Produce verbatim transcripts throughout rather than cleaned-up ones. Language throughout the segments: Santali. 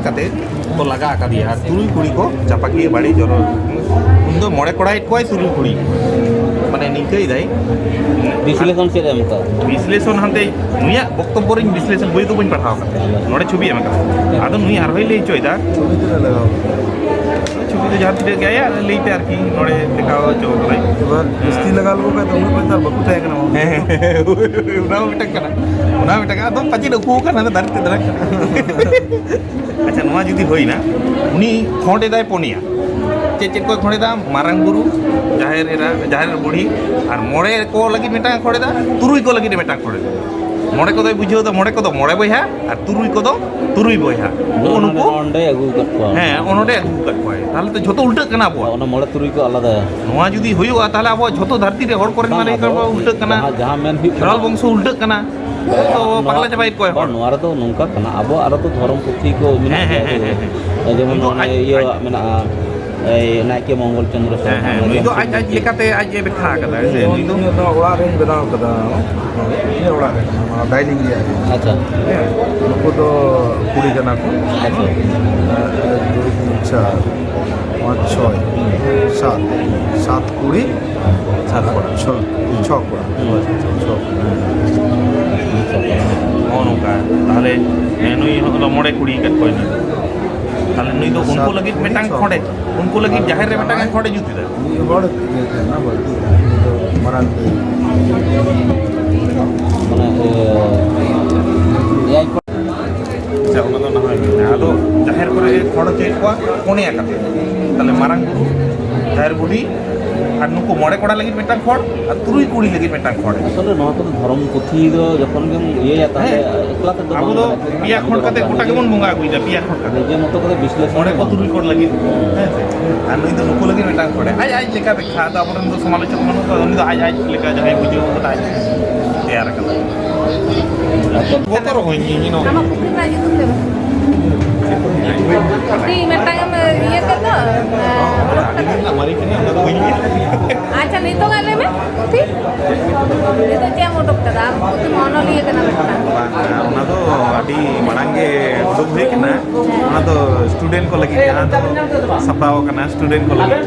ᱠᱟᱛᱮ ᱠᱚ ᱞᱟᱜᱟ ᱟᱠᱟᱫᱮᱭᱟ ᱟᱨ ᱛᱩᱨᱩᱭ ᱠᱩᱲᱤ ᱠᱚ ᱪᱟᱯᱟᱠᱤᱭᱟᱹ ᱵᱟᱹᱲᱤᱡ ᱡᱚᱨᱚ᱾ ᱩᱱᱤ ᱫᱚ ᱢᱚᱬᱮ ᱠᱚᱲᱟᱭᱮᱫ ᱠᱚᱣᱟᱭ, ᱛᱩᱨᱩᱭ ᱠᱩᱲᱤ, ᱢᱟᱱᱮ ᱱᱤᱝᱠᱟᱹᱭᱮᱫᱟᱭ᱾ ᱵᱤᱥᱞᱮᱥᱚᱱ ᱪᱮᱫ ᱮᱢ ᱠᱟᱜ? ᱵᱤᱥᱞᱮᱥᱚᱱ ᱦᱟᱱᱛᱮ ᱱᱩᱭᱟᱜ ᱵᱚᱠᱛᱚᱵᱵᱚ ᱨᱤᱧ ᱵᱤᱥᱞᱮᱥᱚᱱ, ᱵᱳᱭ ᱫᱚ ᱵᱟᱹᱧ ᱯᱟᱲᱦᱟᱣ ᱟᱠᱟᱫᱟ, ᱱᱚᱰᱮ ᱪᱷᱚᱵᱤ ᱮᱢ ᱟᱠᱟᱫᱟ᱾ ᱟᱫᱚ ᱱᱩᱭ ᱟᱨᱦᱚᱸᱭ ᱞᱟᱹᱭ ᱦᱚᱪᱚᱭᱮᱫᱟ, ᱪᱷᱚᱵᱤ ᱫᱚ ᱞᱟᱜᱟᱣ ᱟᱠᱟᱫᱟ᱾ ᱪᱷᱚᱵᱤ ᱫᱚ ᱡᱟᱦᱟᱸ ᱛᱤᱱᱟᱹᱜ ᱜᱮ ᱟᱭᱟᱜ ᱞᱟᱹᱭᱛᱮ ᱟᱨᱠᱤ ᱱᱚᱰᱮ ᱫᱮᱠᱷᱟᱣ ᱦᱚᱪᱚ ᱠᱟᱫᱟᱭ᱾ ᱮᱵᱟᱨ ᱡᱟᱹᱥᱛᱤ ᱞᱟᱜᱟᱣ ᱞᱮᱠᱚ ᱠᱷᱟᱱ ᱫᱚ ᱩᱱᱟᱹᱜ ᱯᱚᱭᱥᱟ ᱵᱟᱠᱚ ᱛᱟᱦᱮᱸ ᱠᱟᱱᱟ᱾ ᱦᱮᱸ, ᱦᱮᱸ, ᱦᱮᱸ, ᱚᱱᱟ ᱦᱚᱸ ᱢᱤᱫᱴᱟᱝ ᱠᱟᱱᱟ, ᱚᱱᱟ ᱦᱚᱸ ᱢᱤᱫᱴᱟᱝ ᱠᱟᱱᱟ᱾ ᱟᱫᱚ ᱯᱟᱪᱮᱫ ᱩᱠᱩ ᱟᱠᱟᱱ ᱦᱟᱱᱟ ᱫᱟᱨᱮ ᱛᱮ ᱫᱟᱨᱮ ᱠᱟᱱᱟ᱾ ᱟᱪᱪᱷᱟ, ᱱᱚᱣᱟ ᱡᱩᱫᱤ ᱦᱩᱭᱱᱟ, ᱩᱱᱤ ᱠᱷᱚᱸᱰ ᱮᱫᱟᱭ ᱯᱚᱱᱭᱟ᱾ ᱪᱮᱫ ᱪᱮᱫ ᱠᱚᱭ ᱠᱷᱚᱸᱰ ᱮᱫᱟ? ᱢᱟᱨᱟᱝ ᱵᱩᱨᱩ, ᱡᱟᱦᱮᱨ ᱮᱨᱟ, ᱡᱟᱦᱮᱨ ᱵᱩᱲᱦᱤ, ᱟᱨ ᱢᱚᱬᱮ ᱠᱚ ᱞᱟᱹᱜᱤᱫ ᱢᱤᱫᱴᱟᱝ ᱠᱷᱚᱸᱰ ᱮᱫᱟ, ᱛᱩᱨᱩᱭ ᱠᱚ ᱞᱟᱹᱜᱤᱫ ᱢᱤᱫᱴᱟᱝ ᱠᱷᱚᱸᱰ ᱮᱫᱟ᱾ ᱢᱚᱬᱮ ᱠᱚᱫᱚᱭ ᱵᱩᱡᱷᱟᱹᱣ ᱮᱫᱟ, ᱢᱚᱬᱮ ᱠᱚᱫᱚ ᱢᱚᱬᱮ ᱵᱚᱭᱦᱟ ᱟᱨ ᱛᱩᱨᱩᱭ ᱠᱚᱫᱚ ᱛᱩᱨᱩᱭ ᱵᱚᱭᱦᱟ᱾ ᱱᱚᱜᱼᱚ ᱱᱚᱰᱮ, ᱱᱩᱠᱩ ᱱᱚᱰᱮ ᱟᱹᱜᱩ ᱟᱠᱟᱫ ᱠᱚᱣᱟ᱾ ᱦᱮᱸ, ᱱᱚᱜᱼᱚ ᱱᱚᱰᱮ ᱟᱹᱜᱩ ᱟᱠᱟᱫ ᱠᱚᱣᱟᱭ᱾ ᱛᱟᱦᱚᱞᱮ ᱛᱚ ᱡᱷᱚᱛᱚ ᱩᱞᱴᱟᱹᱜ ᱠᱟᱱᱟ ᱟᱵᱚᱣᱟᱜ᱾ ᱚᱱᱟ ᱢᱚᱬᱮ ᱛᱩᱨᱩᱭ ᱠᱚ ᱟᱞᱟᱫᱟᱭᱟ᱾ ᱱᱚᱣᱟ ᱡᱩᱫᱤ ᱦᱩᱭᱩᱜᱼᱟ, ᱛᱟᱦᱚᱞᱮ ᱟᱵᱚᱣᱟᱜ ᱡᱷᱚᱛᱚ ᱫᱷᱟᱹᱨᱛᱤ ᱨᱮ ᱦᱚᱲ ᱠᱚᱨᱮᱱ ᱵᱟᱝ, ᱢᱟᱨᱮ ᱟᱫᱚ ᱠᱚ ᱩᱞᱴᱟᱹᱜ ᱠᱟᱱᱟ᱾ ᱡᱟᱦᱟᱸ, ᱡᱟᱦᱟᱸ ᱢᱮᱱ ᱦᱩᱭᱩᱜ ᱠᱷᱮᱨᱣᱟᱞ ᱠᱟᱱᱟ, ᱵᱚᱝᱥᱚ ᱩᱞᱴᱟᱹᱜ ᱠᱟᱱᱟ᱾ ᱛᱚ ᱱᱚᱣᱟ, ᱯᱟᱜᱽᱞᱟ ᱪᱟᱵᱟᱭᱮᱫ ᱠᱚᱣᱟᱭ ᱦᱚᱲ᱾ ᱵᱟᱝ, ᱱᱚᱣᱟ ᱨᱮᱫᱚ ᱱᱚᱝᱠᱟ ᱠᱟᱱᱟ, ᱟᱵᱚᱣᱟᱜ ᱟᱨᱚ ᱛᱚ ᱫᱷᱚᱨᱚᱢ ᱯᱩᱛᱷᱤ ᱠᱚ ᱢᱮᱱᱟᱜ ᱦᱮᱸ, ᱦᱮᱸ, ᱜᱮᱭᱟ᱾ ᱦᱮᱸ, ᱦᱮᱸ᱾ ᱡᱮᱢᱚᱱ ᱱᱩᱭ ᱫᱚ ᱱᱚᱜᱼᱚᱭ ᱟᱡ, ᱤᱭᱟᱹ ᱟᱡ ᱢᱮᱱᱟᱜᱼᱟ, ᱮᱭ ᱱᱟᱭᱠᱮ ᱢᱚᱝᱜᱚᱞ ᱪᱚᱸᱫᱽᱨᱚ ᱥᱚᱨᱢᱟ, ᱦᱮᱸ, ᱦᱮᱸ, ᱱᱩᱭ ᱫᱚ ᱟᱡ, ᱟᱡ ᱞᱮᱠᱟᱛᱮ ᱟᱡ ᱮ ᱵᱮᱠᱷᱟ ᱟᱠᱟᱫᱟ, ᱦᱮᱸ ᱥᱮ? ᱱᱩᱭ ᱫᱚ ᱤᱧᱟᱹᱜ ᱱᱚᱣᱟ ᱚᱲᱟᱜ ᱨᱮᱧ ᱵᱮᱱᱟᱣ ᱠᱟᱫᱟ, ᱤᱧᱟᱹᱜ ᱚᱲᱟᱜ ᱨᱮ ᱠᱟᱱᱟ, ᱱᱚᱣᱟ ᱰᱟᱭᱱᱤᱝ ᱮᱨᱤᱭᱟ ᱨᱮ᱾ ᱟᱪᱪᱷᱟ᱾ ᱦᱮᱸ, ᱱᱩᱠᱩ ᱫᱚ ᱠᱩᱲᱤ ᱠᱟᱱᱟ ᱠᱚ᱾ ᱟᱪᱪᱷᱟ᱾ ᱮᱠ, ᱫᱩᱭ, ᱛᱤᱱ, ᱪᱟᱨ, ᱯᱟᱸᱪ, ᱪᱷᱚᱭ, ᱥᱟᱛ, ᱥᱟᱛ ᱠᱩᱲᱤ, ᱥᱟᱛ ᱠᱚᱲᱟ᱾ ᱪᱷᱚ, ᱪᱷᱚ ᱠᱚᱲᱟ᱾ ᱦᱩᱸ᱾ ᱪᱷᱚ ᱠᱚᱲᱟ᱾ ᱱᱚᱜᱼᱚ ᱱᱚᱝᱠᱟ᱾ ᱛᱟᱦᱚᱞᱮ, ᱦᱮᱸ, ᱱᱩᱭ ᱦᱚᱸ ᱢᱚᱬᱮ ᱠᱩᱲᱤ ᱟᱠᱟᱫ ᱠᱚᱣᱟᱭ ᱱᱩᱭ᱾ ᱛᱟᱦᱚᱞᱮ ᱱᱩᱭ ᱫᱚ ᱩᱱᱠᱩ ᱥᱟᱛ ᱞᱟᱹᱜᱤᱫ ᱠᱩᱲᱤ ᱢᱤᱫᱴᱟᱝ ᱪᱷᱚ ᱠᱷᱚᱸᱰᱮ, ᱠᱚᱲᱟ᱾ ᱩᱱᱠᱩ ᱞᱟᱹᱜᱤᱫ ᱡᱟᱦᱮᱨ ᱨᱮ ᱢᱤᱫᱴᱟᱝ ᱠᱷᱚᱸᱰᱮ ᱡᱩᱛ ᱮᱫᱟ᱾ ᱢᱤᱫ ᱦᱚᱲ ᱜᱮ ᱛᱟᱦᱮᱱᱟ, ᱵᱟᱹᱲᱛᱤ ᱛᱟᱦᱮᱱᱟ᱾ ᱩᱱᱤ ᱫᱚ ᱢᱟᱨᱟᱝ ᱜᱮ᱾ ᱢᱟᱱᱮ, ᱮ, ᱮᱭᱟᱭ ᱠᱚ- ᱟᱪᱪᱷᱟ, ᱚᱱᱟ ᱫᱚ ᱱᱟᱦᱟᱜ ᱜᱮ᱾ ᱟᱫᱚ ᱡᱟᱦᱮᱨ ᱠᱚᱨᱮ ᱠᱷᱚᱸᱰ ᱦᱚᱪᱚᱭᱮᱫ ᱠᱚᱣᱟ ᱯᱩᱱᱭᱟ ᱠᱟᱛᱮ᱾ ᱛᱟᱦᱞᱮ ᱢᱟᱨᱟᱝ ᱵᱩᱨᱩ, ᱡᱟᱦᱮᱨ ᱵᱩᱰᱷᱤ, ᱟᱨ ᱱᱩᱠᱩ ᱢᱚᱬᱮ ᱠᱚᱲᱟ ᱞᱟᱹᱜᱤᱫ ᱢᱤᱫᱴᱟᱝ ᱠᱷᱚᱸᱰ ᱟᱨ ᱛᱩᱨᱩᱭ ᱠᱩᱲᱤ ᱞᱟᱹᱜᱤᱫ ᱢᱤᱫᱴᱟᱝ ᱠᱷᱚᱸᱰ᱾ ᱟᱥᱚᱞᱮ ᱱᱚᱣᱟ ᱠᱚᱫᱚ ᱫᱷᱚᱨᱚᱢ ᱯᱩᱛᱷᱤ ᱫᱚ ᱡᱚᱠᱷᱚᱱ ᱜᱮᱢ ᱤᱭᱟᱹᱭᱟ, ᱛᱟᱦᱞᱮ ᱦᱮᱸ᱾ ᱮᱠᱞᱟ ᱛᱮᱫᱚ ᱟᱵᱚ ᱵᱟᱝ ᱫᱚ ᱜᱟᱱᱚᱜᱼᱟ᱾ ᱯᱮᱭᱟ ᱟᱵᱚ ᱠᱷᱚᱸᱰ ᱫᱚ ᱠᱟᱛᱮ ᱜᱚᱴᱟ ᱜᱮᱵᱚᱱ ᱵᱚᱸᱜᱟ ᱟᱹᱜᱩᱭᱮᱫᱟ, ᱯᱮᱭᱟ ᱠᱷᱚᱸᱰ ᱠᱟᱛᱮ᱾ ᱱᱤᱡᱮ ᱢᱚᱛᱚ ᱠᱟᱛᱮ ᱵᱤᱥᱞᱮᱥᱚᱱ ᱢᱚᱬᱮ ᱠᱚ ᱵᱟᱝ᱾ ᱛᱩᱨᱩᱭ ᱠᱷᱚᱸᱰ ᱞᱟᱹᱜᱤᱫ, ᱦᱮᱸ ᱥᱮ? ᱟᱨ ᱱᱩᱭ ᱫᱚ ᱱᱩᱠᱩ ᱞᱟᱹᱜᱤᱫ ᱢᱤᱫᱴᱟᱝ ᱠᱷᱚᱸᱰ᱾ ᱟᱡ ᱟᱡ ᱞᱮᱠᱟ ᱵᱮᱠᱷᱟ, ᱟᱫᱚ ᱟᱵᱚᱨᱮᱱ ᱫᱚ ᱥᱚᱢᱟᱞᱳᱪᱚᱠ ᱵᱟᱹᱱᱩᱜ ᱠᱚᱣᱟ, ᱩᱱᱤ ᱫᱚ ᱟᱡ ᱟᱡ ᱞᱮᱠᱟ ᱡᱟᱦᱟᱸᱭ ᱵᱩᱡᱷᱟᱹᱣ ᱠᱟᱫᱟ ᱟᱡ ᱛᱮᱭᱟᱨ ᱠᱟᱫᱟ᱾ ᱵᱚᱛᱚᱨᱚᱜ ᱟᱹᱧ ᱤᱧ ᱱᱚᱣᱟ᱾ ᱟᱢᱟᱜ ᱯᱩᱠᱷᱨᱤ ᱨᱮᱱᱟᱜ ᱧᱩᱛᱩᱢ ᱪᱮᱫ? ᱯᱩᱠᱷᱨᱤ ᱢᱤᱫᱴᱟᱝ ᱮᱢ ᱤᱭᱟᱹ ᱠᱮᱫ ᱫᱚ, ᱚᱱᱟ ᱟᱹᱰᱤ ᱫᱤᱱ ᱨᱮᱱᱟᱜ ᱢᱟᱨᱮ ᱠᱟᱱᱟ, ᱚᱱᱟ ᱫᱚ ᱵᱟᱹᱧ ᱞᱟᱹᱭᱟ᱾ ᱟᱪᱪᱷᱟ, ᱱᱤᱛᱚᱜᱟᱜ ᱞᱟᱹᱭ ᱢᱮ, ᱯᱩᱛᱷᱤ? ᱱᱤᱛᱚᱜ ᱪᱮᱫ ᱮᱢ ᱩᱰᱩᱠ ᱠᱟᱫᱟ? ᱟᱢ ᱯᱩᱛᱷᱤ ᱢᱟ ᱚᱱᱚᱞᱤᱭᱟᱹ ᱠᱟᱱᱟ ᱢᱤᱫᱴᱟᱝ᱾ ᱵᱟᱝ, ᱚᱱᱟ ᱫᱚ ᱟᱹᱰᱤ ᱢᱟᱲᱟᱝ ᱜᱮ ᱩᱰᱩᱠ ᱦᱩᱭ ᱠᱟᱱᱟ, ᱚᱱᱟ ᱫᱚ ᱥᱴᱩᱰᱮᱱᱴ ᱠᱚ ᱞᱟᱹᱜᱤᱫ ᱡᱟᱦᱟᱸ ᱫᱚ ᱥᱟᱯᱲᱟᱣ ᱟᱠᱟᱱᱟ, ᱥᱴᱩᱰᱮᱱᱴ ᱠᱚ ᱞᱟᱹᱜᱤᱫ᱾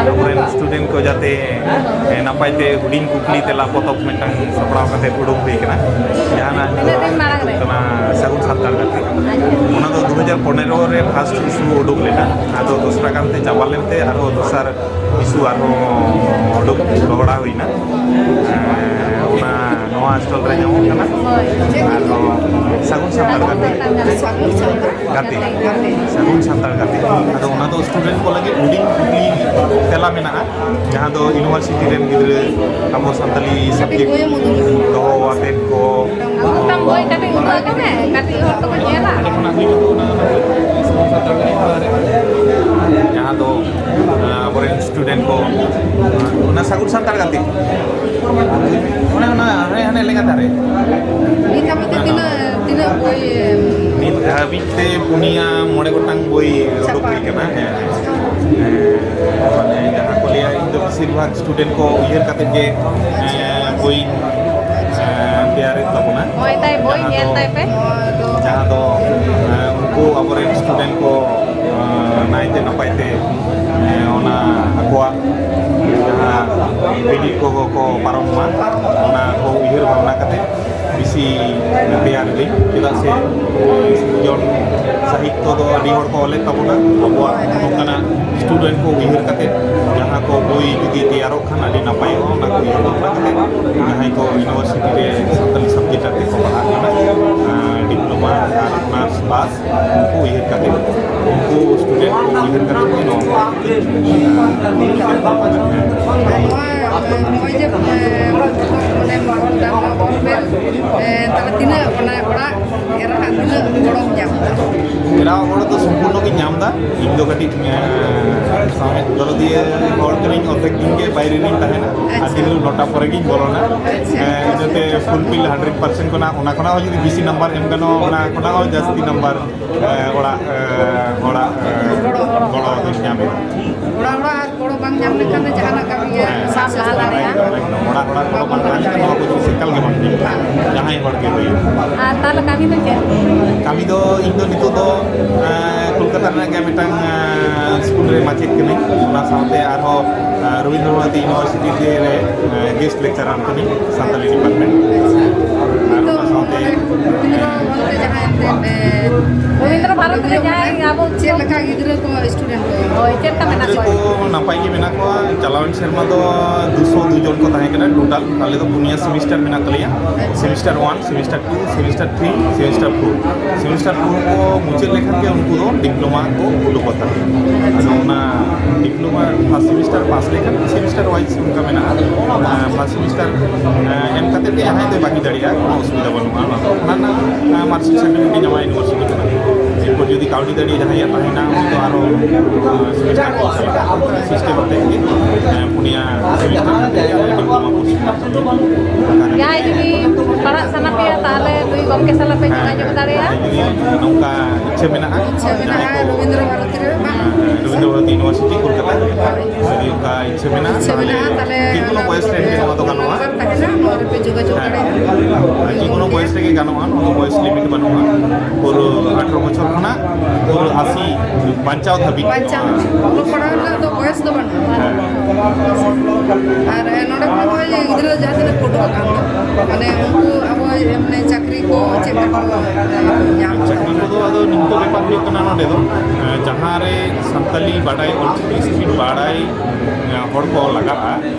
ᱟᱵᱚᱨᱮᱱ ᱥᱴᱩᱰᱮᱱᱴ ᱠᱚ ᱡᱟᱛᱮ, ᱮ, ᱱᱟᱯᱟᱭ ᱛᱮ ᱦᱩᱰᱤᱧ ᱠᱩᱠᱞᱤ ᱛᱮᱞᱟ ᱯᱚᱛᱚᱵ ᱢᱤᱫᱴᱟᱝ ᱥᱟᱯᱲᱟᱣ ᱠᱟᱛᱮ ᱩᱰᱩᱠ ᱦᱩᱭ ᱠᱟᱱᱟ, ᱡᱟᱦᱟᱸ ᱱᱟᱜ ᱛᱤᱱᱟᱹᱜ ᱫᱤᱱ ᱢᱟᱲᱟᱝ ᱨᱮ? ᱠᱟᱱᱟ ᱥᱟᱹᱜᱩᱱ ᱥᱟᱱᱛᱟᱲ ᱜᱟᱛᱮ᱾ ᱚᱱᱟ ᱫᱚ ᱫᱩ ᱦᱟᱡᱟᱨ ᱯᱚᱱᱮᱨᱚ ᱨᱮ ᱯᱷᱟᱥᱴ ᱤᱥᱩ ᱩᱰᱩᱠ ᱞᱮᱱᱟ, ᱟᱫᱚ ᱫᱚᱥᱨᱟ ᱜᱟᱱᱛᱮ ᱪᱟᱵᱟ ᱞᱮᱱᱛᱮ ᱟᱨᱦᱚᱸ ᱫᱚᱥᱟᱨ ᱤᱥᱩ ᱟᱨᱦᱚᱸ ᱩᱰᱩᱠ ᱫᱚᱦᱲᱟ ᱦᱩᱭᱱᱟ᱾ ᱮᱸ, ᱚᱱᱟ ᱱᱚᱣᱟ ᱥᱴᱚᱞ ᱨᱮ ᱧᱟᱢᱚᱜ ᱠᱟᱱᱟ᱾ ᱦᱳᱭ᱾ ᱟᱨᱦᱚᱸ ᱥᱟᱹᱜᱩᱱ ᱥᱟᱱᱛᱟᱲ ᱜᱟᱛᱮ᱾ ᱥᱟᱹᱜᱩᱱ ᱥᱟᱱᱛᱟᱲ ᱜᱟᱛᱮ᱾ ᱜᱟᱛᱮ᱾ ᱥᱟᱹᱜᱩᱱ ᱥᱟᱱᱛᱟᱲ ᱜᱟᱛᱮ᱾ ᱟᱫᱚ ᱚᱱᱟ ᱫᱚ ᱥᱴᱩᱰᱮᱱᱴ ᱠᱚ ᱞᱟᱹᱜᱤᱫ ᱦᱩᱰᱤᱧ ᱠᱩᱠᱞᱤ ᱛᱮᱞᱟ ᱢᱮᱱᱟᱜᱼᱟ, ᱡᱟᱦᱟᱸ ᱫᱚ ᱤᱭᱩᱱᱤᱵᱷᱟᱨᱥᱤᱴᱤ ᱨᱮᱱ ᱜᱤᱫᱽᱨᱟᱹ ᱟᱵᱚ ᱥᱟᱱᱛᱟᱞᱤ ᱥᱟᱵᱡᱮᱠᱴ ᱫᱚᱦᱚ ᱟᱛᱮᱫ ᱠᱚ ᱟᱹᱜᱩ ᱛᱟᱢ ᱵᱳᱭ ᱠᱟᱹᱴᱤᱡ ᱩᱫᱩᱜ ᱟᱠᱚ ᱢᱮ, ᱠᱟᱹᱴᱤᱡ ᱦᱚᱲ ᱫᱚᱠᱚ ᱧᱮᱞᱟ᱾ ᱡᱟᱦᱟᱸ ᱫᱚ, ᱟᱵᱚᱨᱮᱱ ᱥᱴᱩᱰᱮᱱᱴ ᱠᱚ ᱚᱱᱟ ᱥᱟᱹᱜᱩᱱ ᱥᱟᱱᱛᱟᱲ ᱜᱟᱛᱮ, ᱚᱱᱮ ᱚᱱᱟ ᱦᱟᱱᱮ, ᱦᱟᱱᱮ ᱞᱮᱸᱜᱟ ᱫᱷᱟᱨᱮ᱾ ᱱᱤᱛ ᱦᱟᱹᱵᱤᱡ ᱛᱮ ᱛᱤᱱᱟᱹᱜ, ᱛᱤᱱᱟᱹᱜ ᱵᱳᱭ, ᱮᱢ, ᱱᱤᱛ ᱫᱷᱟᱹᱵᱤᱡ ᱛᱮ ᱯᱩᱱᱭᱟ ᱢᱚᱬᱮ ᱜᱚᱴᱟᱝ ᱵᱳᱭ ᱩᱰᱩᱠ ᱦᱩᱭ ᱠᱟᱱᱟ᱾ ᱦᱮᱸ᱾ ᱦᱮᱸ, ᱢᱟᱱᱮ ᱡᱟᱦᱟᱸ ᱠᱚ ᱞᱟᱹᱭᱟ, ᱤᱧ ᱫᱚ ᱵᱮᱥᱤᱨ ᱵᱷᱟᱜᱽ ᱥᱴᱩᱰᱮᱱᱴ ᱠᱚ ᱩᱭᱦᱟᱹᱨ ᱠᱟᱛᱮ ᱜᱮ, ᱮᱸ, ᱵᱳᱭ, ᱮᱸ, ᱛᱮᱭᱟᱨᱮᱫ ᱛᱟᱵᱚᱱᱟ᱾ ᱱᱚᱜᱼᱚᱭ ᱛᱟᱭ ᱵᱳᱭ, ᱡᱟᱦᱟᱸ ᱧᱮᱞ ᱫᱚ, ᱛᱟᱭ ᱯᱮ᱾ ᱡᱟᱦᱟᱸ ᱫᱚ, ᱮᱸ, ᱩᱱᱠᱩ ᱟᱵᱚᱨᱮᱱ ᱥᱴᱩᱰᱮᱱᱴ ᱠᱚ, ᱮᱸ, ᱱᱟᱭᱛᱮ ᱱᱟᱯᱟᱭ ᱛᱮ, ᱮᱸ, ᱚᱱᱟ ᱟᱠᱚᱣᱟᱜ ᱡᱟᱦᱟᱸ ᱵᱤᱱᱤᱰ ᱠᱚ ᱠᱚ ᱯᱟᱨᱚᱢ ᱢᱟ, ᱚᱱᱟ ᱠᱚ ᱩᱭᱦᱟᱹᱨ ᱵᱷᱟᱵᱽᱱᱟ ᱠᱟᱛᱮ ᱵᱮᱥᱤ ᱛᱮᱭᱟᱨ ᱮᱫᱟᱹᱧ, ᱪᱮᱫᱟᱜ ᱥᱮ ᱥᱤᱨᱡᱚᱱ ᱥᱟᱦᱤᱛᱛᱚ ᱫᱚ ᱟᱹᱰᱤ ᱦᱚᱲ ᱠᱚ ᱚᱞᱮᱫ ᱛᱟᱵᱚᱱᱟ᱾ ᱟᱵᱚᱣᱟᱜ ᱱᱚᱝᱠᱟᱱᱟᱜ ᱥᱴᱩᱰᱮᱱᱴ ᱠᱚ ᱩᱭᱦᱟᱹᱨ ᱠᱟᱛᱮ ᱡᱟᱦᱟᱸ ᱠᱚ ᱵᱳᱭ ᱡᱩᱫᱤ ᱛᱮᱭᱟᱨᱚᱜ ᱠᱷᱟᱱ ᱟᱹᱰᱤ ᱱᱟᱯᱟᱭᱚᱜᱼᱟ, ᱚᱱᱟ ᱠᱚ ᱩᱭᱦᱟᱹᱨ ᱵᱷᱟᱵᱽᱱᱟ ᱠᱟᱛᱮ ᱡᱟᱦᱟᱸᱭ ᱠᱚ ᱤᱭᱩᱱᱤᱵᱷᱟᱨᱥᱤᱴᱤ ᱨᱮ ᱥᱟᱱᱛᱟᱞᱤ ᱥᱟᱵᱡᱮᱠᱴ ᱟᱛᱮ ᱠᱚ ᱯᱟᱲᱦᱟᱜ ᱠᱟᱱᱟ, ᱰᱤᱯᱞᱳᱢᱟ ᱟᱨ ᱚᱱᱟᱨᱥ ᱯᱟᱥ, ᱩᱱᱠᱩ ᱩᱭᱦᱟᱹᱨ ᱠᱟᱛᱮ, ᱩᱱᱠᱩ ᱥᱴᱩᱰᱮᱱᱴ ᱠᱚ ᱩᱭᱦᱟᱹᱨ ᱠᱟᱛᱮ ᱜᱮ ᱱᱚᱣᱟ ᱠᱚ ᱱᱚᱣᱟ, ᱱᱚᱜᱼᱚᱭ ᱡᱮ, ᱮ, ᱯᱚᱛᱚᱵ ᱚᱸᱰᱮᱢ ᱚᱞ ᱫᱟ, ᱱᱚᱣᱟ ᱚᱞ ᱵᱮᱞ, ᱮ, ᱛᱟᱦᱞᱮ ᱛᱤᱱᱟᱹᱜ ᱚᱱᱟ ᱚᱲᱟᱜ ᱮᱨᱟ ᱦᱟᱸᱜ ᱛᱤᱱᱟᱹᱜ ᱜᱚᱲᱚᱢ ᱧᱟᱢ ᱫᱟ? ᱮᱨᱟᱣᱟᱜ ᱜᱚᱲᱚ ᱫᱚ ᱥᱚᱢᱯᱩᱨᱱᱚ ᱜᱤᱧ ᱧᱟᱢ ᱫᱟ᱾ ᱤᱧ ᱫᱚ ᱠᱟᱹᱴᱤᱡ, ᱮ, ᱥᱟᱶᱦᱮᱫ ᱫᱚᱨᱚᱫᱤᱭᱟᱹ ᱦᱚᱲ ᱠᱟᱹᱱᱟᱹᱧ, ᱚᱨᱫᱷᱮᱠ ᱫᱤᱱ ᱜᱮ ᱵᱟᱭᱨᱮ ᱨᱤᱧ ᱛᱟᱦᱮᱱᱟ᱾ ᱟᱨ ᱟᱪᱪᱷᱟ᱾ ᱫᱤᱱ ᱦᱤᱞᱳᱜ ᱱᱚᱴᱟ ᱯᱚᱨᱮ ᱜᱤᱧ ᱵᱚᱞᱚᱱᱟ᱾ ᱟᱪᱪᱷᱟ᱾ ᱮ, ᱤᱱᱟᱹᱛᱮ ᱯᱷᱩᱞᱯᱷᱤᱞ ᱦᱟᱱᱰᱨᱮᱰ ᱯᱟᱨᱥᱮᱱᱴ ᱠᱷᱚᱱᱟᱜ, ᱚᱱᱟ ᱠᱷᱚᱱᱟᱜ ᱦᱚᱸ ᱡᱩᱫᱤ ᱵᱮᱥᱤ ᱱᱟᱢᱵᱟᱨ ᱮᱢ ᱜᱟᱱᱚᱜᱼᱟ, ᱚᱱᱟ ᱠᱷᱚᱱᱟᱜ ᱦᱚᱸ ᱡᱟᱹᱥᱛᱤ ᱱᱟᱢᱵᱟᱨ, ᱮ, ᱚᱲᱟᱜ, ᱮ, ᱚᱲᱟᱜ, ᱮ, ᱜᱚᱲᱚ ᱫᱚᱧ ᱧᱟᱢ ᱮᱫᱟ᱾ ᱚᱲᱟᱜ, ᱚᱲᱟᱜ ᱟᱨ ᱜᱚᱲᱚ ᱧᱟᱢ ᱞᱮᱠᱷᱟᱱ ᱫᱚ ᱡᱟᱦᱟᱱᱟᱜ ᱠᱟᱹᱢᱤ ᱜᱮ ᱦᱮᱸ, ᱥᱟᱵ ᱞᱟᱦᱟ ᱫᱟᱲᱮᱭᱟᱜᱼᱟ᱾ ᱚᱲᱟᱜ ᱦᱚᱲᱟᱜ ᱜᱚᱲᱚ ᱵᱟᱝ ᱛᱟᱦᱮᱸ ᱞᱮᱱᱠᱷᱟᱱ ᱱᱚᱣᱟ ᱠᱚ ᱡᱤᱱᱤᱥ ᱮᱠᱟᱞ ᱜᱮ ᱵᱟᱝ ᱦᱩᱭᱩᱜᱼᱟ᱾ ᱡᱟᱦᱟᱸᱭ ᱦᱚᱲ ᱜᱮ ᱦᱩᱭᱩᱜ᱾ ᱟᱨ ᱛᱟᱦᱚᱞᱮ ᱠᱟᱹᱢᱤ ᱫᱚ ᱪᱮᱫ? ᱠᱟᱹᱢᱤ ᱫᱚ ᱤᱧ ᱫᱚ ᱱᱤᱛᱚᱜ ᱫᱚ, ᱮᱸ, ᱠᱳᱞᱠᱟᱛᱟ ᱨᱮᱱᱟᱜ ᱜᱮ ᱢᱤᱫᱴᱟᱝ, ᱮᱸ, ᱥᱠᱩᱞ ᱨᱮ ᱢᱟᱪᱮᱫ ᱠᱟᱹᱱᱟᱹᱧ᱾ ᱚᱱᱟ ᱥᱟᱶᱛᱮ ᱟᱨᱦᱚᱸ, ᱮᱸ, ᱨᱚᱵᱤᱱᱫᱨᱚ ᱵᱷᱟᱨᱚᱛᱤ ᱤᱭᱩᱱᱤᱵᱷᱟᱨᱥᱤᱴᱤ ᱨᱮ, ᱮᱸ, ᱜᱮᱥᱴ ᱞᱮᱠᱪᱟᱨᱟᱨ ᱠᱟᱹᱱᱟᱹᱧ ᱥᱟᱱᱛᱟᱞᱤ ᱰᱤᱯᱟᱨᱴᱢᱮᱱᱴ᱾ ᱟᱨ ᱚᱱᱟ ᱥᱟᱶᱛᱮ ᱨᱚᱵᱤᱱᱫᱨᱚ ᱵᱷᱟᱨᱚᱛᱤ ᱨᱮ ᱡᱟᱦᱟᱸᱭ ᱮᱱᱛᱮᱫ, ᱮᱸ, ᱨᱚᱵᱤᱱᱫᱨᱚ ᱵᱷᱟᱨᱚᱛᱤ ᱨᱮ ᱡᱟᱦᱟᱸᱭ ᱟᱵᱚ ᱪᱮᱫ ᱞᱮᱠᱟ ᱜᱤᱫᱽᱨᱟᱹ ᱠᱚ, ᱦᱳᱭ, ᱪᱮᱫ ᱞᱮᱠᱟ ᱢᱮᱱᱟᱜ ᱜᱤᱫᱽᱨᱟᱹ ᱠᱚᱣᱟ? ᱠᱚ ᱱᱟᱯᱟᱭ ᱜᱮ ᱢᱮᱱᱟᱜ ᱠᱚᱣᱟ᱾ ᱪᱟᱞᱟᱣᱮᱱ ᱥᱮᱨᱢᱟ ᱫᱚ ᱫᱩᱥᱚ ᱫᱩ ᱡᱚᱱ ᱠᱚ ᱛᱟᱦᱮᱸ ᱠᱟᱱᱟ ᱴᱳᱴᱟᱞ᱾ ᱟᱞᱮ ᱫᱚ ᱯᱩᱱᱭᱟ ᱥᱮᱢᱤᱥᱴᱟᱨ ᱢᱮᱱᱟᱜ ᱛᱟᱞᱮᱭᱟ, semester one, semester two, semester three, semester four. Semester four ᱠᱚ ᱢᱩᱪᱟᱹᱫ ᱞᱮᱠᱷᱟᱱ ᱜᱮ ᱩᱱᱠᱩ ᱫᱚ ᱰᱤᱯᱞᱳᱢᱟ ᱠᱚ ᱩᱰᱩᱠᱚᱜ ᱛᱟᱠᱚᱣᱟ᱾ ᱟᱫᱚ ᱚᱱᱟ ᱰᱤᱯᱞᱳᱢᱟ ᱯᱷᱟᱥᱴ ᱥᱮᱢᱤᱥᱴᱟᱨ ᱯᱟᱥ ᱞᱮᱠᱷᱟᱱ ᱥᱮᱢᱤᱥᱴᱟᱨ ᱣᱟᱭᱤᱡ ᱚᱱᱠᱟ ᱢᱮᱱᱟᱜᱼᱟ᱾ ᱯᱷᱟᱥᱴ ᱥᱮᱢᱤᱥᱴᱟᱨ ᱮᱢ ᱠᱟᱛᱮ ᱜᱮ ᱡᱟᱦᱟᱸᱭ ᱫᱚᱭ ᱵᱟᱹᱜᱤ ᱫᱟᱲᱮᱭᱟᱜᱼᱟ, ᱠᱳᱱᱳ ᱚᱥᱩᱵᱤᱫᱷᱟ ᱵᱟᱹᱱᱩᱜᱼᱟ᱾ ᱚᱱᱟ ᱫᱚ ᱚᱱᱟ ᱨᱮᱱᱟᱜ ᱢᱟᱨᱠᱥᱤᱴ ᱥᱟᱨᱴᱤᱯᱷᱤᱠᱮᱴ ᱧᱟᱢᱟ ᱤᱭᱩᱱᱤᱵᱷᱟᱨᱥᱤᱴᱤ ᱠᱷᱚᱱᱟᱜ᱾ ᱮᱨᱯᱚᱨ ᱡᱩᱫᱤ ᱠᱟᱹᱣᱰᱤ ᱫᱟᱲᱮ ᱡᱟᱦᱟᱸᱭᱟᱜ ᱛᱟᱦᱮᱱᱟ, ᱩᱱᱤ ᱫᱚ ᱟᱨᱚ ᱥᱮᱢᱤᱥᱴᱟᱨ ᱠᱚ ᱪᱟᱞᱟᱜᱼᱟ᱾ ᱚᱱᱠᱟ ᱥᱤᱥᱴᱮᱢ ᱟᱛᱮ ᱜᱮ ᱯᱩᱱᱭᱟ ᱥᱮᱢᱤᱥᱴᱟᱨ ᱠᱟᱛᱮ ᱜᱮ ᱟᱞᱮ ᱰᱤᱯᱞᱳᱢᱟ ᱠᱳᱨᱥ ᱨᱮᱱᱟᱜ ᱥᱩᱵᱤᱫᱷᱟ᱾ ᱡᱟᱦᱟᱸᱭ ᱡᱩᱫᱤ ᱯᱟᱲᱦᱟᱜ ᱥᱟᱱᱟ ᱯᱮᱭᱟ, ᱛᱟᱦᱚᱞᱮ ᱱᱩᱭ ᱜᱚᱢᱠᱮ ᱥᱟᱞᱟᱜ ᱯᱮ ᱡᱳᱜᱟᱡᱳᱜᱽ ᱫᱟᱲᱮᱭᱟᱜᱼᱟ᱾ ᱡᱩᱫᱤ ᱱᱚᱝᱠᱟ ᱤᱪᱪᱷᱟᱹ ᱢᱮᱱᱟᱜᱼᱟ, ᱤᱪᱪᱷᱟᱹ ᱢᱮᱱᱟᱜᱼᱟ, ᱡᱟᱦᱟᱸᱭ ᱠᱚ ᱨᱚᱵᱤᱱᱫᱨᱚ ᱵᱷᱟᱨᱚᱛᱤ ᱨᱮ ᱵᱟᱝ? ᱨᱚᱵᱤᱱᱫᱨᱚ ᱵᱷᱟᱨᱚᱛᱤ ᱤᱭᱩᱱᱤᱵᱷᱟᱨᱥᱤᱴᱤ ᱠᱳᱞᱠᱟᱛᱟ, ᱡᱩᱫᱤ ᱚᱱᱠᱟ ᱤᱪᱪᱷᱟᱹ ᱢᱮᱱᱟᱜᱼᱟ, ᱤᱪᱪᱷᱟᱹ ᱛᱟᱦᱚᱞᱮ ᱢᱮᱱᱟᱜᱼᱟ, ᱛᱟᱦᱚᱞᱮ ᱡᱮᱠᱳᱱᱳ ᱚᱱᱟ ᱵᱚᱭᱮᱥ ᱨᱮᱱ ᱜᱮ ᱱᱚᱣᱟ ᱫᱚ ᱜᱟᱱᱚᱜᱼᱟ᱾ ᱱᱚᱣᱟ ᱨᱮᱯᱮ ᱡᱳᱜᱟᱡᱳᱜᱽ ᱦᱮᱸ᱾ ᱫᱟᱲᱮᱭᱟᱜᱼᱟ᱾ ᱡᱮᱠᱳᱱᱳ ᱵᱚᱭᱮᱥ ᱨᱮᱜᱮ ᱜᱟᱱᱚᱜᱼᱟ, ᱱᱚᱣᱟ ᱫᱚ ᱵᱚᱭᱮᱥ ᱞᱤᱢᱤᱴ ᱵᱟᱹᱱᱩᱜᱼᱟ᱾ ᱯᱩᱨᱟᱹ ᱟᱴᱷᱨᱚ ᱵᱚᱪᱷᱚᱨ ᱠᱷᱚᱱᱟᱜ ᱯᱩᱨᱟᱹ ᱟᱥᱤ ᱵᱟᱧᱪᱟᱣ ᱫᱷᱟᱹᱵᱤᱡ᱾ ᱵᱟᱧᱪᱟᱣ᱾ ᱚᱞᱚᱜ ᱯᱟᱲᱦᱟᱣ ᱨᱮᱱᱟᱜ ᱫᱚ ᱵᱚᱭᱮᱥ ᱫᱚ ᱵᱟᱹᱱᱩᱜᱼᱟ᱾ ᱦᱮᱸ᱾ ᱟᱨ ᱱᱚᱰᱮ ᱠᱷᱚᱱ ᱱᱚᱜᱼᱚᱭ ᱡᱮ ᱜᱤᱫᱽᱨᱟᱹ ᱡᱟᱦᱟᱸ ᱛᱤᱱᱟᱹᱜ ᱠᱚ ᱩᱰᱩᱠ ᱟᱠᱟᱱ ᱫᱚ, ᱢᱟᱱᱮ ᱩᱱᱠᱩ ᱟᱵᱚ ᱢᱟᱱᱮ ᱪᱟᱹᱠᱨᱤ ᱠᱚ ᱪᱮᱫ ᱞᱮᱠᱟ ᱠᱚ ᱧᱟᱢ ᱪᱟᱹᱠᱨᱤ ᱠᱚᱫᱚ ᱟᱫᱚ ᱱᱤᱛᱚᱜ ᱵᱮᱯᱟᱨ ᱦᱩᱭᱩᱜ ᱠᱟᱱᱟ ᱱᱚᱰᱮ ᱫᱚ, ᱮᱸ, ᱡᱟᱦᱟᱸ ᱨᱮ ᱥᱟᱱᱛᱟᱞᱤ ᱵᱟᱰᱟᱭ, ᱚᱞᱪᱤᱠᱤ ᱥᱠᱨᱤᱯᱴ ᱵᱟᱰᱟᱭ, ᱮᱸ, ᱦᱚᱲ ᱠᱚ ᱞᱟᱜᱟᱜᱼᱟ,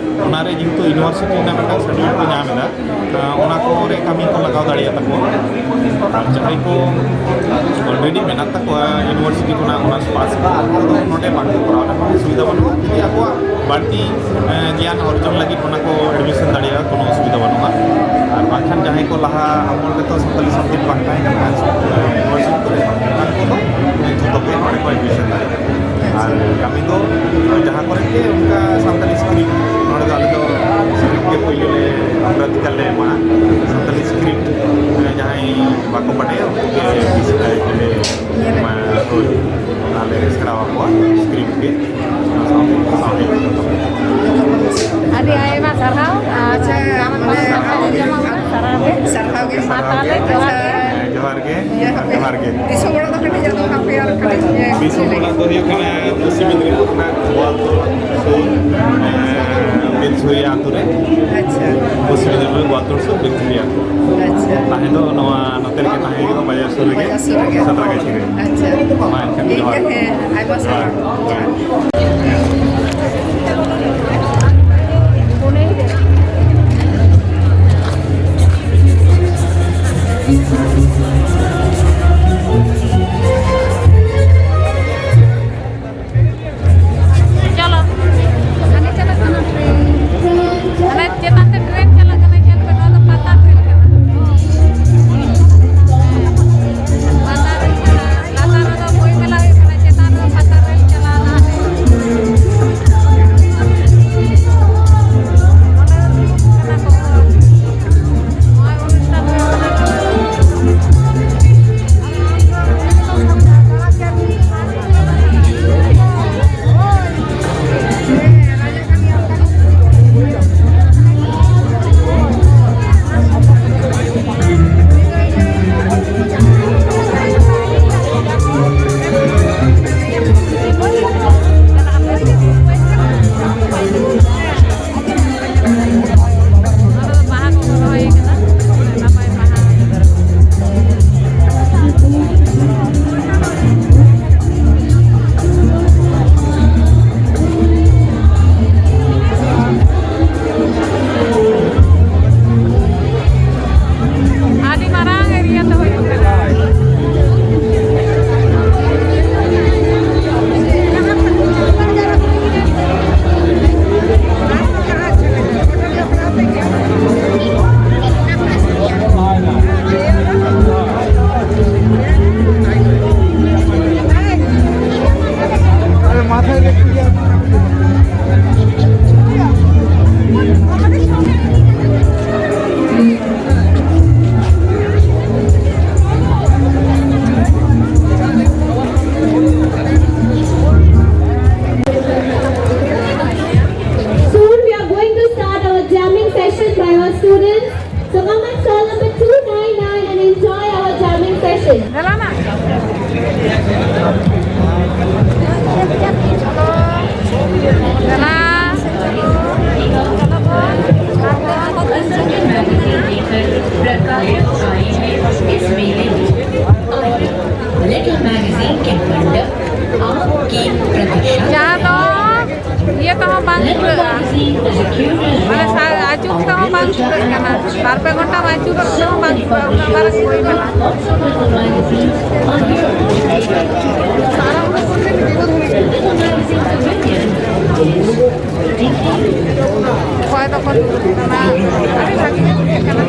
ᱚᱱᱟ ᱨᱮ ᱡᱮᱦᱮᱛᱩ ᱤᱭᱩᱱᱤᱵᱷᱟᱨᱥᱤᱴᱤ ᱨᱮᱱᱟᱜ ᱢᱤᱫᱴᱟᱝ ᱥᱟᱨᱴᱤᱯᱷᱤᱠᱮᱴ ᱠᱚ ᱧᱟᱢ ᱮᱫᱟ, ᱮᱸ, ᱚᱱᱟ ᱠᱚᱨᱮ ᱠᱟᱹᱢᱤ ᱠᱚ ᱞᱟᱜᱟᱣ ᱫᱟᱲᱮᱭᱟᱜ ᱛᱟᱠᱚᱣᱟ᱾ ᱟᱨ ᱡᱟᱦᱟᱸᱭ ᱠᱚ ᱚᱞᱨᱮᱰᱤ ᱢᱮᱱᱟᱜ ᱛᱟᱠᱚᱣᱟ ᱤᱭᱩᱱᱤᱵᱷᱟᱨᱥᱤᱴᱤ ᱠᱷᱚᱱᱟᱜ ᱚᱱᱟᱨᱥ ᱯᱟᱥ ᱠᱚ, ᱩᱱᱠᱩ ᱫᱚ ᱱᱚᱰᱮ ᱵᱟᱝ ᱠᱚ ᱠᱚᱨᱟᱣ ᱨᱮᱦᱚᱸ ᱚᱥᱩᱵᱤᱫᱷᱟ ᱵᱟᱹᱱᱩᱜᱼᱟ, ᱡᱩᱫᱤ ᱟᱠᱚᱣᱟᱜ ᱵᱟᱹᱲᱛᱤ, ᱮᱸ, ᱜᱮᱭᱟᱱ ᱚᱨᱡᱚᱱ ᱞᱟᱹᱜᱤᱫ ᱚᱱᱟ ᱠᱚ ᱮᱰᱢᱤᱥᱚᱱ ᱫᱟᱲᱮᱭᱟᱜᱼᱟ, ᱠᱳᱱᱳ ᱚᱥᱩᱵᱤᱫᱷᱟ ᱵᱟᱹᱱᱩᱜᱼᱟ᱾ ᱟᱨ ᱵᱟᱝᱠᱷᱟᱱ ᱡᱟᱦᱟᱸᱭ ᱠᱚ ᱞᱟᱦᱟ ᱟᱢᱚᱞ ᱨᱮᱫᱚ ᱥᱟᱱᱛᱟᱞᱤ ᱥᱟᱵᱡᱮᱠᱴ ᱵᱟᱝ ᱛᱟᱦᱮᱸ ᱠᱟᱱᱟ ᱤᱭᱩᱱᱤᱵᱷᱟᱨᱥᱤᱴᱤ ᱠᱚᱨᱮ, ᱚᱱᱠᱟᱱ ᱠᱚᱫᱚ, ᱮᱸ, ᱡᱷᱚᱛᱚ ᱜᱮ ᱱᱚᱰᱮ ᱠᱚ ᱮᱰᱢᱤᱥᱚᱱ ᱫᱟᱲᱮᱭᱟᱜᱼᱟ᱾ ᱟᱨ ᱠᱟᱹᱢᱤ ᱫᱚ ᱡᱟᱦᱟᱸ ᱠᱚᱨᱮ ᱜᱮ ᱚᱱᱠᱟ ᱥᱟᱱᱛᱟᱞᱤ ᱥᱠᱨᱤᱯᱴ, ᱱᱚᱰᱮ ᱫᱚ ᱟᱞᱮ ᱫᱚ ᱥᱠᱨᱤᱯᱴ ᱜᱮ ᱯᱳᱭᱞᱳ ᱞᱮ ᱚᱜᱨᱟᱫᱷᱤᱠᱟᱨ ᱞᱮ ᱮᱢᱟ᱾ ᱥᱟᱱᱛᱟᱞᱤ ᱥᱠᱨᱤᱯᱴ, ᱮᱸ, ᱡᱟᱦᱟᱸᱭ ᱵᱟᱠᱚ ᱵᱟᱰᱟᱭᱟ, ᱩᱱᱠᱩ ᱜᱮ ᱵᱮᱥᱤ ᱠᱟᱭᱛᱮ ᱞᱮ ᱮᱢᱟ᱾ ᱦᱳᱭ, ᱚᱱᱟ ᱞᱮ ᱥᱮᱬᱟ ᱟᱠᱚᱣᱟ ᱥᱠᱨᱤᱯᱴ ᱜᱮ᱾ ᱚᱱᱟ ᱥᱟᱶᱛᱮ, ᱥᱟᱶᱛᱮ ᱡᱚᱦᱟᱨ ᱜᱮ᱾ ᱫᱤᱥᱚᱢ ᱚᱲᱟᱜ ᱫᱚ ᱠᱟᱹᱴᱤᱡ ᱟᱫᱚ ᱦᱟᱯᱮ ᱟᱨ ᱠᱟᱹᱴᱤᱡ, ᱮ, ᱫᱤᱥᱚᱢ ᱚᱲᱟᱜ ᱫᱚ ᱦᱩᱭᱩᱜ ᱠᱟᱱᱟ ᱯᱚᱥᱪᱤᱢ ᱢᱮᱫᱽᱱᱤᱯᱩᱨ ᱨᱮᱱᱟᱜ ᱜᱳᱣᱟᱞᱛᱳᱲ ᱥᱩᱨ, ᱮ, ᱵᱤᱞᱥᱩᱨᱤᱭᱟ ᱟᱹᱛᱩ ᱨᱮ᱾ ᱟᱪᱪᱷᱟ᱾ ᱯᱚᱥᱪᱤᱢ ᱢᱮᱫᱽᱱᱤᱯᱩᱨ ᱜᱳᱣᱟᱞᱛᱳᱲ ᱥᱩᱨ ᱵᱤᱞᱥᱩᱨᱤᱭᱟ ᱟᱹᱛᱩ᱾ ᱟᱪᱪᱷᱟ᱾ ᱛᱟᱦᱮᱸ ᱫᱚ ᱱᱚᱣᱟ ᱱᱚᱛᱮ ᱨᱮᱜᱮ ᱛᱟᱦᱮᱸ ᱦᱩᱭᱩᱜᱼᱟ, ᱵᱟᱡᱟᱨ ᱥᱩᱨ ᱨᱮᱜᱮ, ᱵᱟᱡᱟᱨ ᱥᱩᱨ ᱨᱮᱜᱮ᱾ ᱥᱟᱸᱛᱨᱟᱜᱟᱪᱷᱤ ᱨᱮ᱾ ᱟᱪᱪᱷᱟ᱾ ᱢᱟ ᱮᱱᱠᱷᱟᱱ ᱴᱷᱤᱠ ᱡᱚᱦᱟᱨ᱾ ᱜᱮᱭᱟ, ᱦᱮᱸ, ᱟᱭᱢᱟ ᱥᱟᱨᱦᱟᱣ᱾ ᱦᱳᱭ᱾ ᱪᱚᱞᱚ, ᱦᱟᱱᱮ ᱪᱟᱞᱟᱜ ᱠᱟᱱᱟ ᱴᱨᱮᱱ᱾ ᱦᱟᱱᱮ ᱪᱮᱛᱟᱱ ᱛᱮ ᱴᱨᱮᱱ ᱪᱟᱞᱟᱜ ᱠᱟᱱᱟ, ᱧᱮᱞ ᱯᱮ, ᱱᱚᱣᱟ ᱫᱚ ᱯᱟᱛᱟ ᱨᱮᱞ ᱠᱟᱱᱟ᱾ ᱯᱟᱛᱟ ᱨᱮᱞ ᱠᱟᱱᱟ, ᱞᱟᱛᱟᱨ ᱨᱮᱫᱚ ᱵᱳᱭ ᱢᱮᱞᱟ ᱦᱩᱭᱩᱜ ᱠᱟᱱᱟ, ᱪᱮᱛᱟᱱ ᱨᱮᱫᱚ ᱯᱟᱛᱟ ᱨᱮᱞ ᱪᱟᱞᱟᱣ ᱮᱱᱟ᱾ के मंडप आपकी प्रतीक्षा। ᱡᱟᱦᱟᱸ ᱫᱚ ᱤᱭᱟᱹ ᱛᱮᱦᱚᱸ ᱵᱟᱝ ᱯᱩᱨᱟᱹᱜᱼᱟ, ᱢᱟᱱᱮ ᱥᱟ-, ᱟᱹᱪᱩᱨ ᱛᱮᱦᱚᱸ ᱵᱟᱝ ᱯᱩᱨᱟᱹᱜ ᱠᱟᱱᱟ, ᱵᱟᱨ ᱯᱮ ᱜᱷᱚᱱᱴᱟᱢ ᱟᱹᱪᱩᱨᱚᱜ ᱨᱮᱦᱚᱸ ᱵᱟᱝ ᱯᱩᱨᱟᱹᱜᱼᱟ, ᱩᱱᱟᱹᱜ ᱢᱟᱨᱟᱝ ᱵᱳᱭ ᱠᱟᱱᱟ᱾ ᱚᱠᱚᱭ ᱫᱚᱠᱚ ᱫᱩᱲᱩᱵ ᱠᱟᱱᱟ, ᱟᱹᱰᱤ ᱵᱷᱟᱜᱮ ᱜᱮ ᱵᱩᱡᱷᱟᱹᱜ ᱠᱟᱱᱟ᱾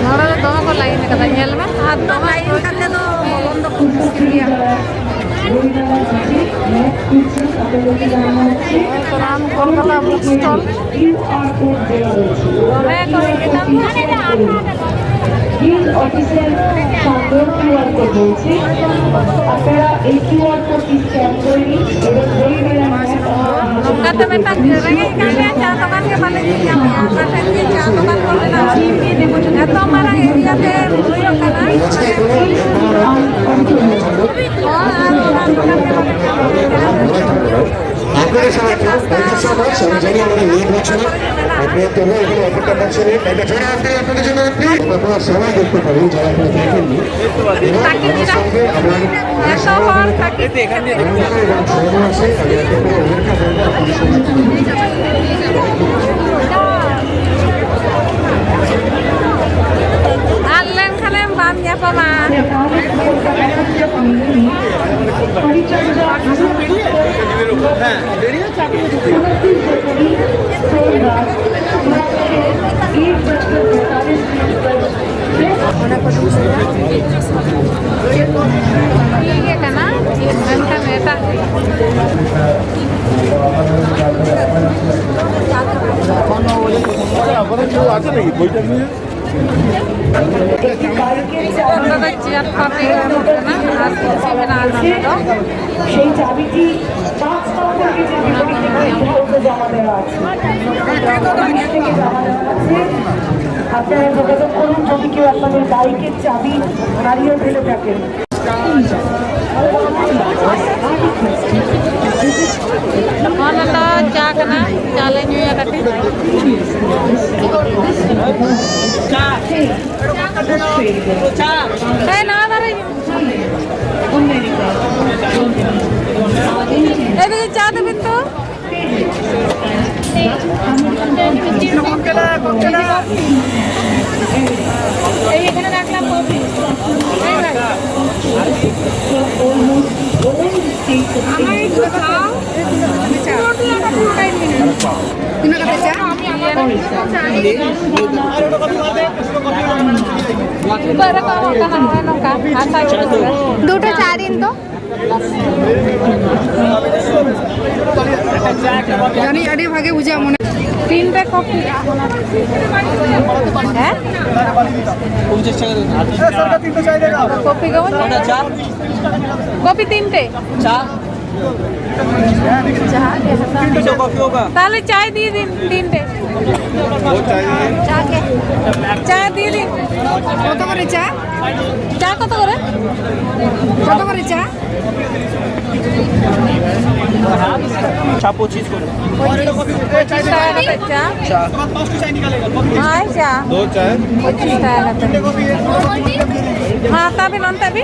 ᱱᱚᱰᱮ ᱫᱚ ᱫᱚᱢᱮ ᱠᱚ line ᱟᱠᱟᱫᱟ, ᱧᱮᱞ ᱢᱮ, ᱟᱨ ᱫᱚᱢᱮ line ᱠᱟᱛᱮ ᱫᱚ ᱵᱚᱞᱚᱱ ᱫᱚ ᱠᱷᱩᱵ ᱢᱩᱥᱠᱤᱞ ᱜᱮᱭᱟ᱾ Ram Kolkata book stall᱾ দমে করে দিতাম। হিল অফিসের সামনে কিউআর কোড রয়েছে, আপনারা এই কিউআর কোডটি স্ক্যান করে নিন এবং বই মেলার ᱢᱮᱱᱟᱜᱼᱟ᱾ ᱚᱱᱠᱟᱛᱮ ᱢᱤᱫᱴᱟᱝ ᱨᱮᱸᱜᱮᱡ ᱠᱟᱱ ᱜᱮᱭᱟ, ᱪᱟ ᱫᱚᱠᱟᱱ ᱜᱮ ᱵᱟᱞᱮ ᱧᱮᱞ ᱧᱟᱢᱮᱜᱼᱟ᱾ ᱚᱠᱟ ᱴᱷᱮᱱ ᱡᱮ ᱪᱟ ᱫᱚᱠᱟᱱ ᱠᱚ ᱢᱮᱱᱟᱜᱼᱟ? ᱮᱛᱚ ᱢᱟᱨᱟᱝ ᱮᱨᱤᱭᱟ ᱛᱮ ᱦᱩᱭᱩᱜ ᱠᱟᱱᱟ᱾ ᱦᱚᱲ ᱟᱨ ᱚᱱᱟ ᱫᱚᱠᱟᱱ ᱜᱮ ᱵᱟᱞᱮ ᱧᱟᱢ ᱮᱫᱟ᱾ আপনারা সবাই কেমন? Thank you so much। আমি জানি আমরা লেট হচ্ছে না, আপনারা তো এখানে অপেক্ষা করছেন, একটা জোরে হাততালি আপনাদের জন্য। আপনারা সবাই দেখতে পারেন যারা এখনো দেখেননি। এবং আমার সঙ্গে আমরা এত হড় থাকে। এবং সবাই আছে, আমি এতক্ষণ অপেক্ষা করবো আপনাদের সঙ্গে। ᱟᱨ ᱞᱮᱱᱠᱷᱟᱱᱮᱢ ᱵᱟᱢ ᱧᱟᱯᱟᱢᱟ᱾ ᱚᱱᱟ ᱠᱚ ᱫᱩᱧ ᱞᱟᱹᱭᱟ᱾ ᱴᱷᱤᱠ ᱜᱮ ᱠᱟᱱᱟ, ᱢᱮᱱᱠᱷᱟᱱ ᱮᱴᱟᱜ ᱜᱮ᱾ ᱱᱚᱰᱮ ᱫᱚ ᱪᱮᱭᱟᱨ ᱯᱟᱨᱴᱤ ᱮᱢᱚᱜ ᱠᱟᱱᱟ ᱟᱨ ᱠᱩᱨᱥᱤ ᱢᱮᱱᱟᱜᱼᱟ ᱱᱚᱰᱮ ᱫᱚ᱾ সেই চাবিটি পাঁচ নম্বর গেটের বিপরীত দিকে হাউসে জমা দেওয়া আছে। ওখান থেকে জমা দেওয়া আছে। আপনারা যোগাযোগ করুন যদি কেউ আপনাদের বাইকের চাবি হারিয়ে ফেলে থাকেন। ᱱᱚᱣᱟ ᱫᱚ ᱪᱟ ᱠᱟᱱᱟ, ᱪᱟ ᱞᱮ ᱧᱩᱭᱟ ᱠᱟᱹᱴᱤᱡ᱾ ᱦᱮᱸ, ᱱᱟᱣᱟ ᱫᱷᱟᱨᱟ ᱜᱮ᱾ ᱮ ᱫᱤᱫᱤ, ᱪᱟ ᱫᱮᱵᱮᱱ ᱛᱚ᱾ এই এখানে রাখলাম কফি। এই ভাই। আমার একটু চা। পুরোটাই আমার, পুরোটাই নিন। তিন টাকা চা? আমি আমার চা নিই। ᱱᱚᱝᱠᱟ, ᱱᱚᱝᱠᱟ, ᱱᱚᱝᱠᱟ᱾ ᱫᱩᱴᱟ ᱪᱟ ᱫᱤᱱ ᱫᱚ᱾ ᱡᱟᱹᱱᱤᱡ ᱟᱹᱰᱤ ᱵᱷᱟᱜᱮ ᱵᱩᱡᱷᱟᱹᱜᱼᱟ ᱢᱚᱱᱮ᱾ ᱛᱤᱱᱴᱮ ᱠᱚᱯᱷᱤ᱾ ᱦᱮᱸ? ᱯᱚᱧᱪᱟᱥ ᱴᱟᱠᱟ ᱫᱚ᱾ ᱠᱚᱯᱷᱤ ᱜᱮ ᱵᱚᱱ ᱚᱱᱟ ᱪᱟ? ᱠᱚᱯᱷᱤ ᱛᱤᱱᱴᱮ? ᱪᱟ? ᱡᱟᱦᱟᱸ ᱜᱮ ᱦᱟᱛᱟᱣ᱾ ᱛᱤᱱᱴᱮ ᱠᱚᱯᱷᱤ ᱦᱳᱜᱟ? ᱛᱟᱦᱞᱮ ᱪᱟᱭ ᱫᱤᱭᱮ ᱫᱤᱱ, ᱛᱤᱱᱴᱮ। ᱪᱟ ᱜᱮ। ᱪᱟ ᱫᱤᱭᱮ ᱫᱤᱱ। কত করে চা? চা কত করে? কত করে চা? চা পঁচিশ করে। পঁচিশ টাকা করে চা। চা। আর চা। দো চা। পঁচিশ টাকা করে। হ্যাঁ, তবে নন তবে।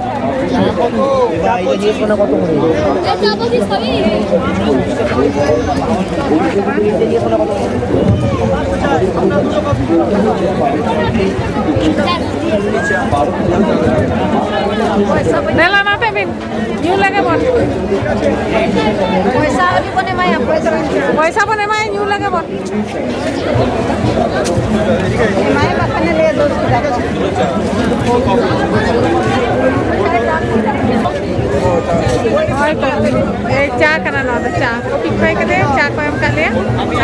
ᱫᱮᱞᱟ ᱱᱟᱛᱮ ᱵᱤᱱ᱾ ᱧᱩ ᱞᱮᱜᱮ ᱵᱚᱱ᱾ ᱯᱚᱭᱥᱟ ᱟᱹᱣᱨᱤ ᱵᱚᱱ ᱮᱢᱟᱭᱟ, ᱯᱚᱭᱥᱟ᱾ ᱯᱚᱭᱥᱟ ᱵᱚᱱ ᱮᱢᱟᱭᱟ, ᱧᱩ ᱞᱮᱜᱮ ᱵᱚᱱ᱾ ᱮᱢᱟᱭᱟ ᱵᱟᱠᱷᱟᱱ ᱞᱮ ᱫᱳᱥ ᱠᱮᱫᱟ᱾ ᱦᱳᱭ ᱛᱚ, ᱮ, ᱪᱟ ᱠᱟᱱᱟ ᱱᱚᱣᱟ ᱫᱚ, ᱪᱟ᱾ ᱠᱚᱯᱷᱤ ᱠᱷᱚᱭ ᱠᱟᱛᱮ ᱪᱟ ᱠᱚ ᱮᱢ ᱠᱟᱜ ᱞᱮᱭᱟ᱾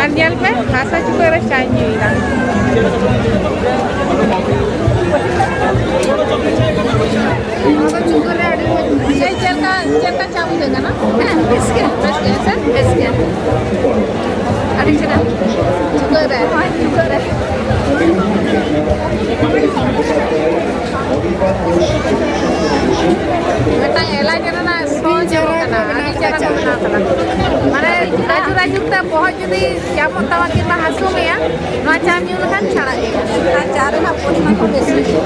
ᱟᱨ ᱧᱮᱞ ᱯᱮ, ᱦᱟᱥᱟ ᱪᱩᱠᱟᱹᱜ ᱨᱮ ᱪᱟᱧ ᱧᱩᱭᱮᱫᱟ᱾ ᱱᱚᱣᱟ ᱫᱚ ᱪᱩᱠᱟᱹᱜ ᱨᱮ ᱟᱹᱰᱤ ᱢᱚᱡᱽ ᱵᱩᱡᱷᱟᱹᱜᱼᱟ᱾ ᱪᱮᱫ ᱞᱮᱠᱟ, ᱪᱮᱫ ᱞᱮᱠᱟ ᱪᱟ ᱵᱩᱡᱷᱟᱹᱜ ᱠᱟᱱᱟ? ᱦᱮᱸ, ᱵᱮᱥ ᱜᱮ᱾ ᱵᱮᱥ ᱜᱮ ᱥᱮ? ᱵᱮᱥ ᱜᱮ᱾ ᱟᱹᱰᱤ ᱪᱮᱦᱨᱟ᱾ ᱪᱩᱠᱟᱹᱜ ᱨᱮ᱾ ᱪᱩᱠᱟᱹᱜ ᱨᱮ᱾ ᱢᱤᱫᱴᱟᱝ ᱮᱞᱟᱪ ᱨᱮᱱᱟᱜ ᱥᱚ ᱧᱟᱢᱚᱜ ᱠᱟᱱᱟ᱾ ᱟᱹᱰᱤ ᱪᱟᱨᱟ ᱠᱚ ᱵᱮᱱᱟᱣ ᱠᱟᱫᱟ᱾ ᱢᱟᱱᱮ ᱟᱹᱡᱩᱨ ᱟᱹᱡᱩᱨ ᱛᱮ ᱵᱚᱦᱚᱜ ᱡᱩᱫᱤ ᱡᱟᱢᱚᱜ ᱛᱟᱢᱟ ᱠᱤᱝᱵᱟ ᱦᱟᱹᱥᱩ ᱢᱮᱭᱟ, ᱱᱚᱣᱟ ᱪᱟ ᱧᱩ ᱞᱮᱠᱷᱟᱱ ᱪᱷᱟᱲᱟᱜ ᱜᱮᱭᱟ᱾ ᱟᱨ ᱪᱟ ᱨᱮᱱᱟᱜ ᱯᱚᱨᱤᱢᱟᱱ ᱦᱚᱸ ᱵᱮᱥᱤ ᱜᱮᱭᱟ᱾